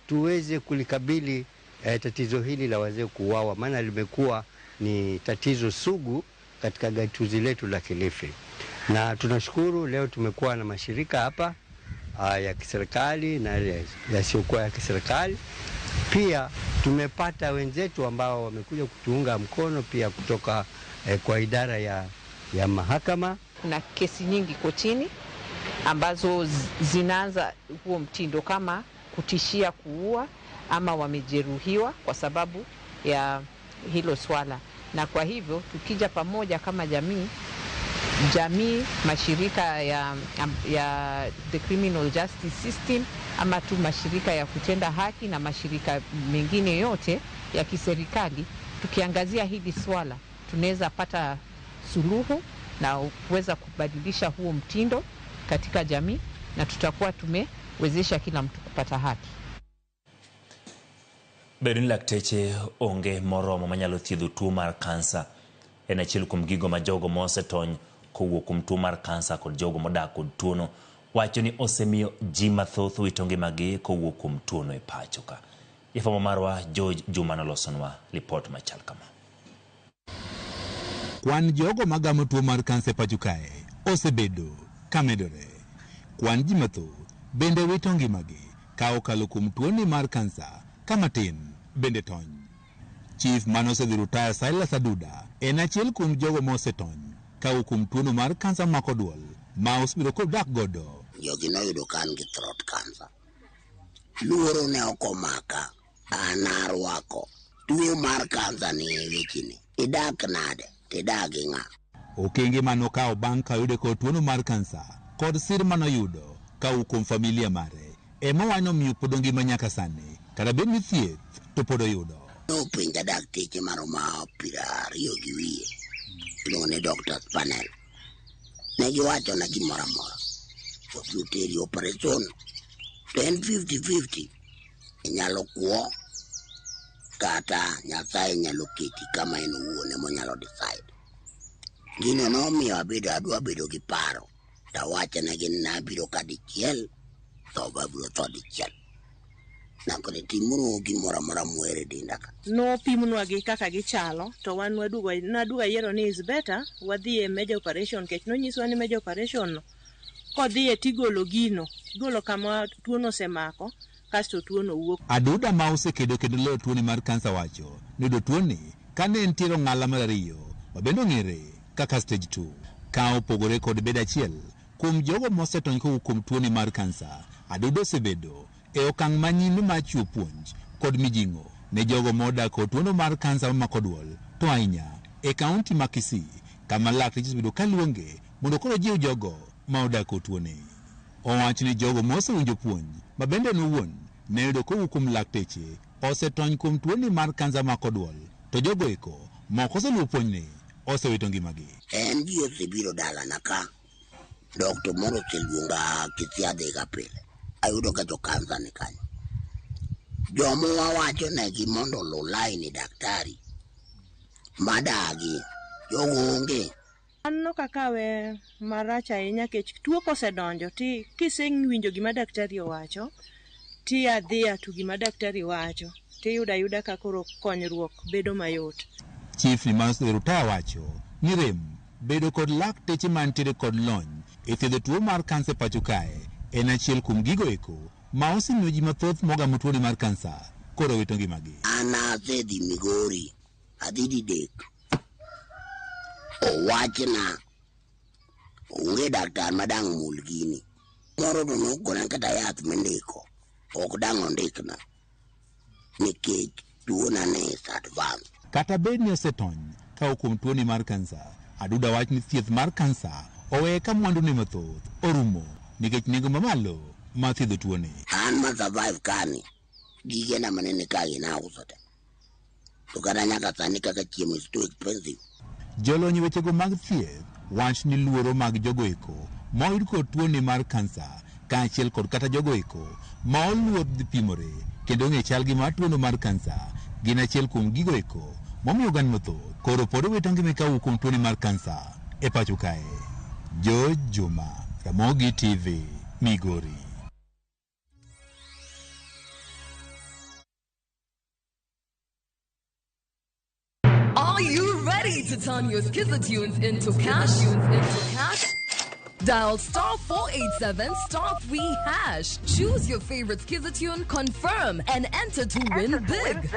tuweze kulikabili tatizo hili la wazee kuuawa, maana limekuwa ni tatizo sugu katika gatuzi letu la Kilifi. Na tunashukuru leo tumekuwa na mashirika hapa ya kiserikali na yale yasiyokuwa ya kiserikali. Pia tumepata wenzetu ambao wamekuja kutuunga mkono pia kutoka kwa idara ya mahakama. Kuna kesi nyingi kotini ambazo zinaanza huo mtindo kama kutishia kuua ama wamejeruhiwa kwa sababu ya hilo swala. Na kwa hivyo tukija pamoja kama jamii, mashirika ya the criminal justice system ama tu mashirika ya kutenda haki na mashirika mengine yote ya kiserikali, tukiangazia hili swala tunaweza pata suluhu na kuweza kubadilisha huo mtindo katika jamii, na tutakuwa tumewezesha kila mtu kupata haki. Bedo ni lakteche onge moromo manyalo thiedho tuo mar kansa en achiel kuom gigo ma jogo mosetony kowuok kuom tuo mar kansa kod jogo modak kod tuono wacho ni osemiyo ji mathoth wito ngimagi kowuok kuom tuono e pacho ka. Jafwambo marwa George Juma nolosonwa lipot machal kama. Kwan jogo magamo tuo mar kansa e pacho kae osebedo kamedore. Kwan ji mathoth bende wito ngimagi ka okalo kuom tuoni mar kansa kamatin bende tony. Chief manosedhi rutaya Silas Aduda en achiel kuom jogo mosetony ka kuom tuono mar kansa mako duol ma osebedo kodak godo. Jogi noyudo ka an gi throat cancer. Luoro ne ok omaka, an arwako. Tuo mar kansa ni e wecheni. Idak nade? Tidak gi ng'a? Okenge manokawo bang' ka oyude kod tuono mar kansa kod sir manoyudo ka kuom familia mare ema wano miyo pod ongima nyaka sani kata bed ni thieth to pod oyudo. Nopenja dakteche maromo 25 iluongo ni doctors panel. Ne giwachona gimoro amora. Obiro teri operation to en 50-50. Inyalo kwo kata Nyasaye nyalo keti kama en owuon emonyalo decide. Gino nomiyo abedo adwa bedo gi paro. Tawachonegi ni nabiro ka dichiel to abiro tho dichiel. Nakone timuru gimoro amora muhero e denda ka. Nopimnwa gi kaka gichalo to wan waduogo naduogo ayiero ni is better wadhi e major operation nikech nonyiswa ni major operation no kodhiye tigolo gino igolo kama tuono osemako kasto tuono wuok. Aduda ma osekedo kendo loyo tuoni mar kansa wacho ni yudo tuoni kane entiere ong'ala mar 2 ma bende ong'ere kaka stage 2 ka opogore kod bedo achiel kuom jogo mosetony kowuok kuom tuoni mar kansa. Aduda osebedo e okang' manyime mar chiwo puonj kod mijing'o ne jogo modak kod tuono mar kansa mamako duol to ahinya e kaunti ma Kisii kama lakteche osebedo kaluonge mondo koro ojiw jogo ma odak kod tuoni. Owacho ni jogo mosewinjo puonj ma bende en owuon ne oyudo kowuok kuom lakteche osetony kuom tuoni mar kansa mako duol to jogo eko mok oseluwo puonjni osewito ngimagi. En ji osebiro dalana ka. Dokta moro oseluonga Kisii adhiga pile. Ayudo ka jo kansa ni kanyo. Joma wawacho negi mondo oluw laini daktari madagi jogo onge. An nok akawe marach ahinya nikech tuo kosedonjo ti kisewinjo gima daktari owacho ti adhiya to gima daktari wacho tiyudo ayuda ka koro konyruok bedo mayot. Chief Limanus Rutaya wacho ni rem bedo kod lakteche mantiere kod lony e thiedho tuo mar kansa e pacho kae en achiel kuom gigo eko ma osemiyo ji mathoth mogamo tuoni mar kansa koro wito ngimagi. An asedhi Migori, adhi didek. Owachna onge daktar madang' mul gini. Moro to nokona kata yath mindiko ok dang' ondikna nikech tuona ne is advanced. Kata bed ni osetony ka kuom tuoni mar kansa, Aduda wach ni thieth mar kansa oweye ka mwandune mathoth orumo nikech nengo mamalo mar thiedho tuoni. An ma survive kani, gigena manene ka gi nauso te. To kata nyaka sani kaka chiemo is too expensive. Jolony wechego mag thieth wach ni luoro mag jogo eko ma oyud kod tuoni mar kansa kaachiel kod kata jogo eko ma oluor dhi pimore kendo ng'e chalgi mar tuono mar kansa gin achiel kuom gigo eko momiyo oganda mathoth koro pod owito ngima kawuok kuom tuoni mar kansa e pacho kae. George Juma, Ramogi TV, Migori. Are you ready to turn your Skiza tunes into cash? Into cash? Dial star 487 star 3 hash. Choose your favorite Skiza tune, confirm, and enter to win big.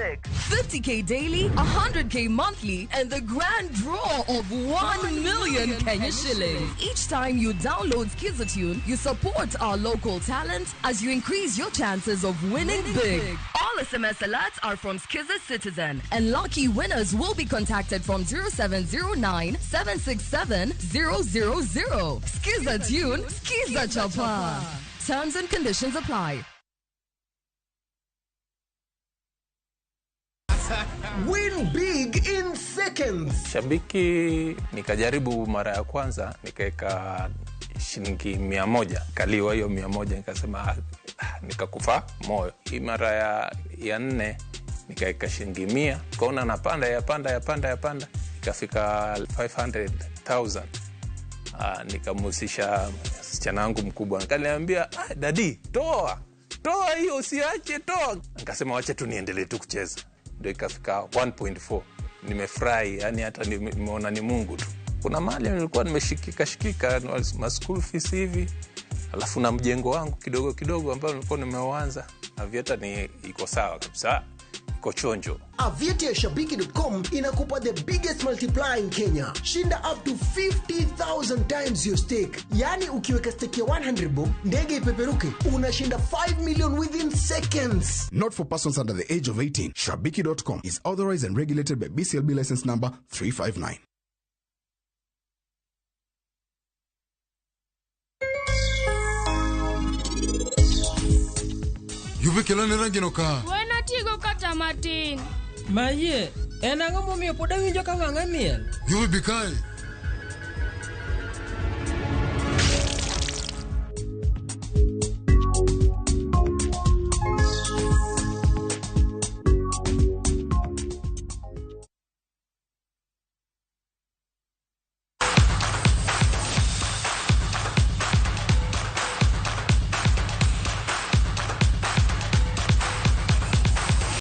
50k daily, 100k monthly, and the grand draw of 1 million Kenya shillings. Each time you download Skiza tune, you support our local talent as you increase your chances of winning big. All SMS alerts are from Skiza Citizen, and lucky winners will be contacted from 0709 767 000. Skiza tune, Skiza Chapa. Terms and conditions apply. Win big in seconds. Shabiki nikajaribu mara ya kwanza nikaweka shilingi 100, kaliwa hiyo 100, nikasema "Ah," nikakufa moyo. Hii mara ya nne nikaweka shilingi 100, kaona napanda yapanda yapanda yapanda, ikafika 500,000. Nikamhusisha msichana wangu mkubwa, akaniambia, "Ah, daddy, toa toa hiyo, usiache, toa." Nikasema wacha tu niendelee tu kucheza, ndio ikafika 1.4. Nimefurahi, yani hata nimeona ni Mungu tu. Kuna mahali nilikuwa nimeshikika shikika ma school fees hivi, alafu na mjengo wangu kidogo kidogo ambao nilikuwa nimeuanza. Aviator ni iko sawa kabisa, iko chonjo. Aviator ya Shabiki.com inakupa the biggest multiplier in Kenya. Shinda up to 50,000 times your stake. Yaani ukiweka stake ya 100 bob, ndege ipeperuke, unashinda 5 million within seconds. Not for persons under the age of 18. Shabiki.com is authorized and regulated by BCLB license number 359. Yuvi kelane rangino ka. Wena tigo kata matin. Mayie, en ang'o momiyo pod awinjo ka wang'a miel? Yuvi bi kae.